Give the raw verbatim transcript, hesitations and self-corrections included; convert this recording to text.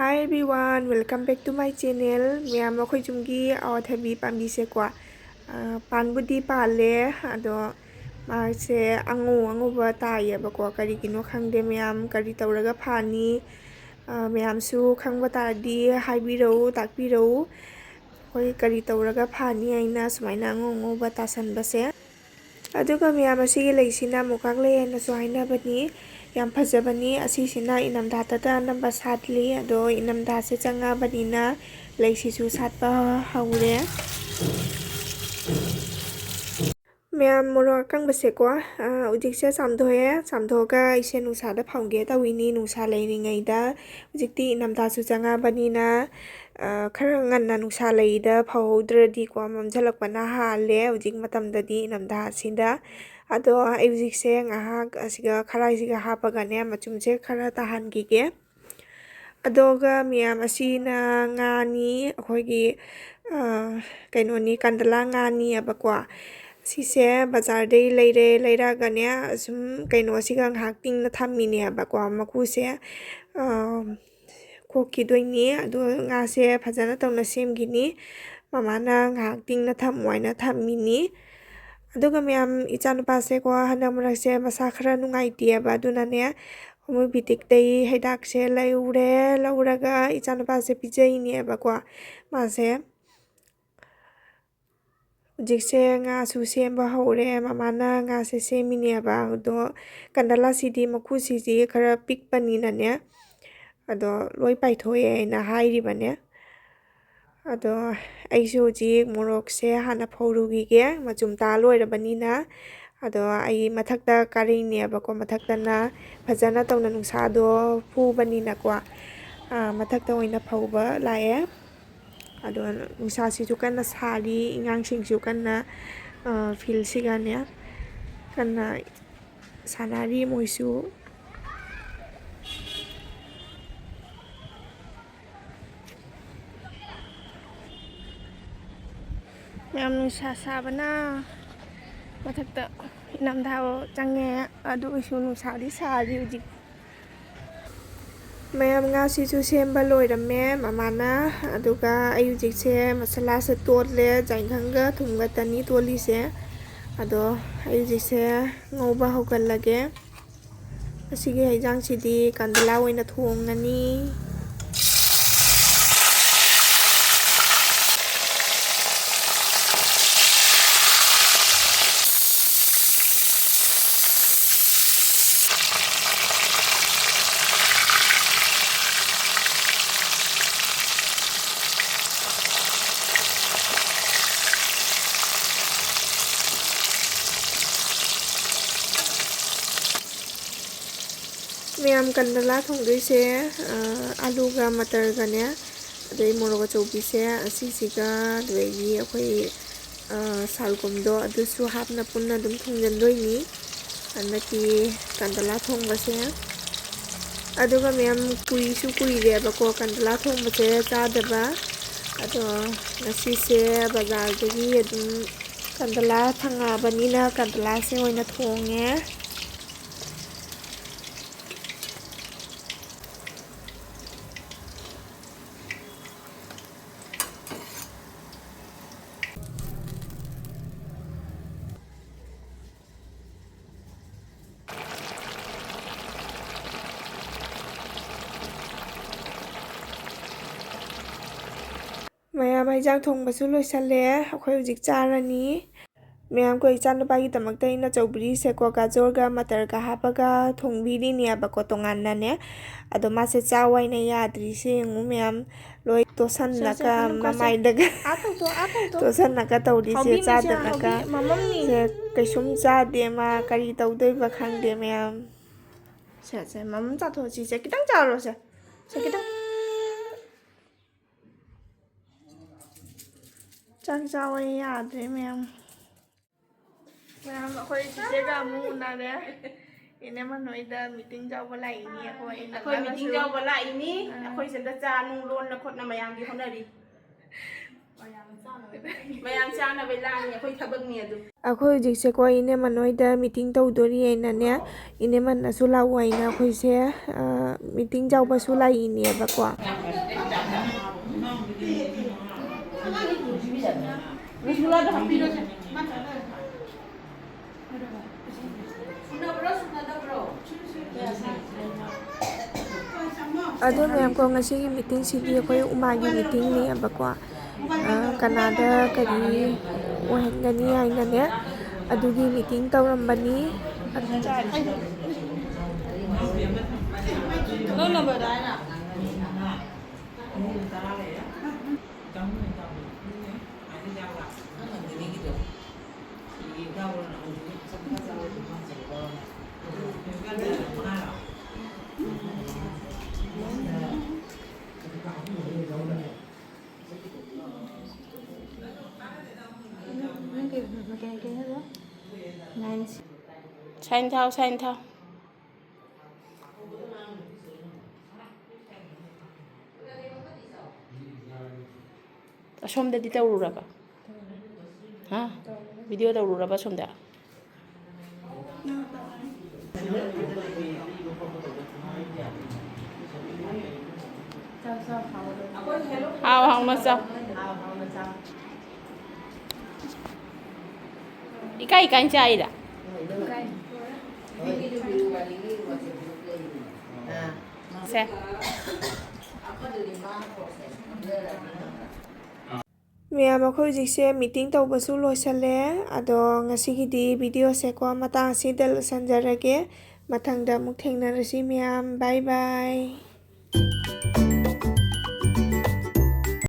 Hi everyone, welcome back to my channel. ꯃꯌꯥꯝ, ꯑꯩꯈꯣꯏ ꯌꯨꯝꯒꯤ ꯑꯋꯥꯊꯕꯤ ꯄꯥꯝꯕꯤꯁꯦꯀꯣ, ꯑ, ꯄꯥꯟꯕꯨꯗꯤ ꯄꯥꯜꯂꯦ, ꯑꯗꯣ ꯃꯥꯁꯦ ꯑꯉꯧ ꯑꯉꯧꯕ ꯇꯥꯏꯌꯦꯕꯀꯣ꯫ ꯀꯔꯤꯒꯤꯅꯣ ꯈꯪꯗꯦ ꯃꯌꯥꯝ, ꯀꯔꯤ ꯇꯧꯔꯒ ꯐꯅꯤ? ꯑ, ꯃꯌꯥꯝꯁꯨ ꯈꯪꯕ ꯇꯥꯔꯗꯤ ꯍꯥꯏꯕꯤꯔꯛꯎ, ꯇꯥꯛꯄꯤꯔꯛꯎ꯫ ꯑꯩꯈꯣꯏ ꯀꯔꯤ ꯇꯧꯔꯒ ꯐꯅꯤ ꯍꯥꯏꯅ ꯁꯨꯃꯥꯏꯅ ꯑꯉꯧ ꯑꯉꯧꯕ ꯇꯥꯁꯟꯕꯁꯦ? ꯑꯗꯨꯒ ꯃꯌꯥꯝ, ꯑꯁꯤꯒꯤ ꯂꯩꯁꯤꯅ ꯃꯣꯀꯥꯛ ꯂꯩ ꯍꯥꯏꯅꯁꯨ ꯍꯥꯏꯅꯕꯅꯤ꯫ ꯌꯥꯝ ꯐꯖꯕꯅꯤ꯫ ꯑꯁꯤꯁꯤꯅ ꯏꯅꯝꯊꯥꯗꯇ ꯑꯅꯝꯕ ꯁꯥꯠꯂꯤ, ꯑꯗꯣ ꯏꯅꯝꯊꯥꯁꯦ ꯆꯪꯉꯛꯑꯕꯅꯤꯅ ꯂꯩꯁꯤꯁꯨ ꯁꯥꯠꯄ ꯍꯧꯔꯦ꯫ ꯃꯌꯥꯝ, ꯃꯣꯔꯣꯛ ꯑꯀꯪꯕꯁꯦꯀꯣ, ꯑ, ꯍꯧꯖꯤꯛꯁꯦ ꯆꯥꯝꯊꯣꯛꯑꯦ꯫ ꯆꯥꯝꯊꯣꯛꯑꯒ ꯑꯩꯁꯦ ꯅꯨꯡꯁꯥꯗ ꯐꯧꯒꯦ ꯇꯧꯋꯤꯅꯤ, ꯅꯨꯡꯁꯥ ꯂꯩꯔꯤꯉꯩꯗ꯫ ꯍꯧꯖꯤꯛꯇꯤ ꯏꯅꯝꯊꯥꯁꯨ ꯆꯪꯉꯛꯑꯕꯅꯤꯅ, ꯑ, ꯈꯔ ꯉꯟꯅ ꯅꯨꯡꯁꯥ ꯂꯩꯗ ꯐꯧꯍꯧꯗ꯭ꯔꯗꯤꯀꯣ, ꯃꯝꯁꯤꯜꯂꯛꯄꯅ ꯍꯥꯜꯂꯦ ꯍꯧꯖꯤꯛ ꯃꯇꯝꯗꯗꯤ ꯏꯅꯝꯊꯥꯁꯤꯗ꯫ ꯑꯗꯣ ꯑꯩ ꯍꯧꯖꯤꯛꯁꯦ ꯉꯥꯏꯍꯥꯛ ꯑꯁꯤꯒ ꯈꯔꯥꯏꯁꯤꯒ ꯍꯥꯞꯄꯒꯅꯦ, ꯃꯆꯨꯝꯁꯦ ꯈꯔ ꯇꯥꯍꯟꯈꯤꯒꯦ꯫ ꯑꯗꯨꯒ ꯃꯌꯥꯝ, ꯑꯁꯤꯅ ꯉꯥꯅꯤ, ꯑꯩꯈꯣꯏꯒꯤ, ꯑ, ꯀꯩꯅꯣꯅꯤ, ꯀꯟꯗꯂꯥ ꯉꯥꯅꯤꯑꯕꯀꯣ꯫ ꯁꯤꯁꯦ ꯕꯖꯥꯔꯗꯩ ꯂꯩꯔꯦ, ꯂꯩꯔꯛꯑꯒꯅꯦ, ꯑꯁꯨꯝ ꯀꯩꯅꯣꯁꯤꯒ ꯉꯥꯏꯍꯥꯛ ꯇꯤꯡꯅ ꯊꯝꯃꯤꯅꯦꯕꯀꯣ, ꯃꯀꯨꯁꯦ, ꯑ, ꯈꯣꯛꯈꯤꯗꯣꯏꯅꯤ꯫ ꯑꯗꯨ ꯉꯥꯁꯦ ꯐꯖꯅ ꯇꯧꯅ ꯁꯦꯝꯈꯤꯅꯤ꯫ ꯃꯃꯥꯅ ꯉꯥꯏꯍꯥꯛ ꯇꯤꯡꯅ ꯊꯝꯃꯣ ꯍꯥꯏꯅ ꯊꯝꯃꯤꯅꯤ꯫ ꯑꯗꯨꯒ ꯃꯌꯥꯝ, ꯏꯆꯥꯅꯨꯄꯥꯁꯦꯀꯣ, ꯍꯟꯗꯛ ꯃꯔꯛꯁꯦ ꯃꯁꯥ ꯈꯔ ꯅꯨꯡꯉꯥꯏꯇꯦꯕ, ꯑꯗꯨꯅꯅꯦ, ꯍꯣꯃꯤꯌꯣꯄꯦꯊꯤꯛꯇꯩ ꯍꯤꯗꯥꯛꯁꯦ ꯂꯩꯔꯨꯔꯦ꯫ ꯂꯧꯔꯒ ꯏꯆꯥꯅꯨꯄꯥꯁꯦ ꯄꯤꯖꯩꯅꯦꯕꯀꯣ꯫ ꯃꯥꯁꯦ ꯍꯧꯖꯤꯛꯁꯦ ꯉꯥꯁꯨ ꯁꯦꯝꯕ ꯍꯧꯔꯦ꯫ ꯃꯃꯥꯅ ꯉꯥꯁꯦ ꯁꯦꯝꯃꯤꯅꯦꯕ꯫ ꯑꯗꯣ ꯀꯟꯗꯂꯥꯁꯤꯗꯤ ꯃꯀꯨꯁꯤꯗꯤ ꯈꯔ ꯄꯤꯛꯄꯅꯤꯅꯅꯦ, ꯑꯗꯣ ꯂꯣꯏ ꯄꯥꯏꯊꯣꯛꯑꯦ ꯍꯥꯏꯅ ꯍꯥꯏꯔꯤꯕꯅꯦ꯫ ꯑꯗꯣ ꯑꯩꯁꯨ ꯍꯧꯖꯤꯛ ꯃꯣꯔꯣꯛꯁꯦ ꯍꯥꯟꯅ ꯐꯧꯔꯨꯈꯤꯒꯦ, ꯃꯆꯨꯝ ꯇꯥ ꯂꯣꯏꯔꯕꯅꯤꯅ꯫ ꯑꯗꯣ ꯑꯩ ꯃꯊꯛꯇ ꯀꯥꯔꯛꯏꯅꯦꯕꯀꯣ, ꯃꯊꯛꯇꯅ ꯐꯖꯅ ꯇꯧꯅ ꯅꯨꯡꯁꯥꯗꯣ ꯐꯨꯕꯅꯤꯅꯀꯣ, ꯑ, ꯃꯊꯛꯇ ꯑꯣꯏꯅ ꯐꯧꯕ ꯂꯥꯛꯑꯦ꯫ ꯑꯗꯣ ꯅꯨꯡꯁꯥꯁꯤꯁꯨ ꯀꯟꯅ ꯁꯥꯔꯤ, ꯑꯉꯥꯡꯁꯤꯡꯁꯨ ꯀꯟꯅ, ꯑ, ꯐꯤꯜꯁꯤꯒꯅꯦ ꯀꯟꯅ ꯁꯥꯟꯅꯔꯤ ꯃꯣꯏꯁꯨ꯫ ꯌꯥꯝ ꯅꯨꯡꯁꯥ ꯁꯥꯕꯅ ꯃꯊꯛꯇ ꯏꯅꯝꯊꯥ ꯆꯪꯉꯦ꯫ ꯑꯗꯨ ꯑꯣꯏꯁꯨ ꯅꯨꯡꯁꯥꯗꯤ ꯁꯥꯔꯤ ꯍꯧꯖꯤꯛ꯫ ꯃꯌꯥꯝ, ꯉꯥꯁꯤꯁꯨ ꯁꯦꯝꯕ ꯂꯣꯏꯔꯝꯃꯦ ꯃꯃꯥꯅ꯫ ꯑꯗꯨꯒ ꯑꯩ ꯍꯧꯖꯤꯛꯁꯦ ꯃꯁꯥꯂꯥꯁꯦ ꯇꯣꯠꯂꯦ, ꯌꯥꯏꯉꯪꯒ ꯊꯨꯝꯒ ꯇꯅꯤ ꯇꯣꯠꯂꯤꯁꯦ꯫ ꯑꯗꯣ ꯑꯩ ꯍꯧꯖꯤꯛꯁꯦ ꯉꯧꯕ ꯍꯧꯒꯠꯂꯒꯦ꯫ ꯉꯁꯤꯒꯤ ꯍꯩꯖꯥꯡꯁꯤꯗꯤ ꯀꯥꯟꯗꯂꯥ ꯑꯣꯏꯅ ꯊꯣꯡꯉꯅꯤ꯫ ꯃꯌꯥꯝ, ꯀꯟꯗꯂꯥ ꯊꯣꯡꯗꯣꯏꯁꯦ, ꯑ, ꯑꯂꯨꯒ ꯃꯇꯔꯒꯅꯦ, ꯑꯗꯩ ꯃꯣꯔꯣꯛ ꯑꯆꯧꯕꯤꯁꯦ ꯑꯁꯤꯁꯤꯒ, ꯑꯗꯨꯗꯒꯤ ꯑꯩꯈꯣꯏ, ꯑ, ꯁꯜꯒꯣꯝꯗꯣ ꯑꯗꯨꯁꯨ ꯍꯥꯞꯅ ꯄꯨꯟꯅ ꯑꯗꯨꯝ ꯊꯣꯡꯖꯤꯟꯗꯣꯏꯅꯤ ꯍꯟꯗꯛꯀꯤ ꯀꯟꯗꯂꯥ ꯊꯣꯡꯕꯁꯦ꯫ ꯑꯗꯨꯒ ꯃꯌꯥꯝ, ꯀꯨꯏꯁꯨ ꯀꯨꯏꯔꯦꯕꯀꯣ ꯀꯟꯗꯂꯥ ꯊꯣꯡꯕꯁꯦ ꯆꯥꯗꯕ꯫ ꯑꯗꯣ ꯉꯁꯤꯁꯦ ꯕꯖꯥꯔꯗꯒꯤ ꯑꯗꯨꯝ ꯀꯟꯗꯂꯥ ꯐꯪꯉꯛꯑꯕꯅꯤꯅ ꯀꯟꯗꯂꯥꯁꯦ ꯑꯣꯏꯅ ꯊꯣꯡꯉꯦ꯫ ꯃꯌꯥꯝ, ꯍꯩꯖꯥꯡ ꯊꯣꯡꯕꯁꯨ ꯂꯣꯏꯁꯜꯂꯦ꯫ ꯑꯩꯈꯣꯏ ꯍꯧꯖꯤꯛ ꯆꯥꯔꯅꯤ꯫ ꯃꯌꯥꯝ, ꯑꯩꯈꯣꯏ ꯏꯆꯥꯅꯨꯄꯥꯒꯤꯗꯃꯛꯇ ꯑꯩꯅ ꯆꯧꯕꯤꯔꯤꯁꯦꯀꯣ, ꯒꯥꯖꯔꯒ ꯃꯇꯔꯒ ꯍꯥꯞꯄꯒ ꯊꯣꯡꯕꯤꯔꯤꯅꯦꯕꯀꯣ, ꯇꯣꯉꯥꯟꯅꯅꯦ꯫ ꯑꯗꯣ ꯃꯥꯁꯦ ꯆꯥꯎ ꯍꯥꯏꯅ ꯌꯥꯗ꯭ꯔꯤꯁꯦ ꯌꯦꯡꯉꯨ ꯃꯌꯥꯝ, ꯂꯣꯏ ꯇꯣꯠꯁꯜꯂꯒ ꯁꯦ, ꯁꯦ, ꯃꯃꯥꯏꯗꯒ ꯑꯥ ꯇꯧꯊꯣꯛ, ꯑꯥ ꯇꯧꯊꯣꯛ꯫ ꯇꯣꯠꯁꯜꯂꯒ ꯇꯧꯔꯤꯁꯦ ꯍꯥꯎꯕꯤꯅꯤ ꯁꯦ, ꯆꯥꯗꯅꯒ꯫ ꯍꯥꯎꯕꯤ-, ꯃꯃꯝꯅꯤ꯫ ꯁꯦ, ꯀꯩꯁꯨꯝ ꯆꯥꯗꯦ ꯃꯥ, ꯀꯔꯤ ꯇꯧꯗꯣꯏꯕ ꯈꯪꯗꯦ ꯃꯌꯥꯝ꯫ ꯁꯦ, ꯁꯦ, ꯃꯃꯝ ꯆꯥꯊꯣꯛꯑꯁꯤ ꯁꯦ, ꯈꯤꯇꯪ ꯆꯥꯔꯣ ꯁꯦ꯫ ꯁꯦ, ꯈꯤꯇꯪ꯫ ꯆꯥꯛ ꯆꯥꯕ ꯌꯥꯗ꯭ꯔꯦ ꯃꯌꯥꯝ꯫ ꯃꯌꯥꯝ, ꯑꯩꯈꯣꯏ ꯆꯤꯆꯦꯒ ꯑꯃꯨꯛ ꯎꯅꯔꯦ꯫ ꯏꯅꯦꯃ ꯅꯣꯏꯗ meeting ꯌꯥꯎꯕ ꯂꯥꯛꯏꯅꯤ ꯑꯩꯈꯣꯏ꯫ ꯑꯩꯈꯣꯏ meeting ꯌꯥꯎꯕ ꯂꯥꯛꯏꯅꯤ꯫ ꯑꯥ꯫ ꯑꯩꯈꯣꯏ ꯁꯤꯗ ꯆꯥ ꯅꯨꯡ ꯂꯣꯟꯅ ꯈꯣꯠꯅ ꯃꯌꯥꯝꯒꯤ ꯍꯣꯠꯅꯔꯤ꯫ ꯃꯌꯥꯝ ꯆꯥꯅꯕꯩ ꯂꯥꯡꯉꯤ, ꯑꯩꯈꯣꯏ ꯊꯕꯛꯅꯤ ꯑꯗꯨ꯫ ꯑꯩꯈꯣꯏ ꯍꯧꯖꯤꯛꯁꯦꯀꯣ, ꯏꯅꯦꯃꯟ ꯍꯣꯏꯗ ꯃꯤꯇꯤꯡ ꯇꯧꯗꯣꯔꯤ ꯍꯥꯏꯅꯅꯦ, ꯏꯅꯦꯃꯟꯅꯁꯨ ꯂꯥꯛꯑꯣ ꯍꯥꯏꯅ ꯑꯩꯈꯣꯏꯁꯦ, ꯑ, ꯃꯤꯇꯤꯡ ꯌꯥꯎꯕꯁꯨ ꯂꯥꯛꯏꯅꯦꯕꯀꯣ꯫ ꯑꯗꯣ ꯃꯌꯥꯝ ꯀꯣ, ꯉꯁꯤꯒꯤ ꯃꯤꯇꯤꯡꯁꯤꯗꯤ ꯑꯩꯈꯣꯏ ꯎꯃꯥꯒꯤ ꯃꯤꯇꯤꯡꯅꯦꯕꯀꯣ꯫ ꯑ, ꯀꯅꯥꯗ ꯀꯔꯤ ꯑꯣꯏꯍꯟꯒꯅꯤ ꯍꯥꯏꯅꯅꯦ, ꯑꯗꯨꯒꯤ ꯃꯤꯇꯤꯡ ꯇꯧꯔꯝꯕꯅꯤ꯫ ꯁꯥꯏꯟ ꯊꯥꯎ, ꯁꯥꯏꯟ ꯊꯥꯎ꯫ ꯑꯁꯣꯝꯗꯗꯤ ꯇꯧꯔꯨꯔꯕ? ꯍꯥ? ꯚꯤꯗꯤꯑꯣ ꯇꯧꯔꯨꯔꯕ ꯑꯁꯣꯝꯗ? ꯍꯥꯎ ꯍꯥꯎꯅ ꯆꯥꯎ꯫ ꯏꯀꯥꯏ ꯏꯀꯥꯏ ꯆꯥꯏꯔ? ꯁꯦ꯫ ꯃꯌꯥꯝ, ꯑꯩꯈꯣꯏ ꯍꯧꯖꯤꯛꯁꯦ ꯃꯤꯇꯤꯡ ꯇꯧꯕꯁꯨ ꯂꯣꯏꯁꯜꯂꯦ꯫ ꯑꯗꯣ ꯉꯁꯤꯒꯤꯗꯤ ꯚꯤꯗꯤꯑꯣꯁꯦꯀꯣ ꯃꯇꯥꯡ ꯑꯁꯤꯗ ꯂꯣꯏꯁꯟꯖꯔꯒꯦ꯫ ꯃꯊꯪꯗ ꯑꯃꯨꯛ ꯊꯦꯡꯅꯔꯁꯤ ꯃꯌꯥꯝ꯫ ꯕꯥꯏ ꯕꯥꯏ꯫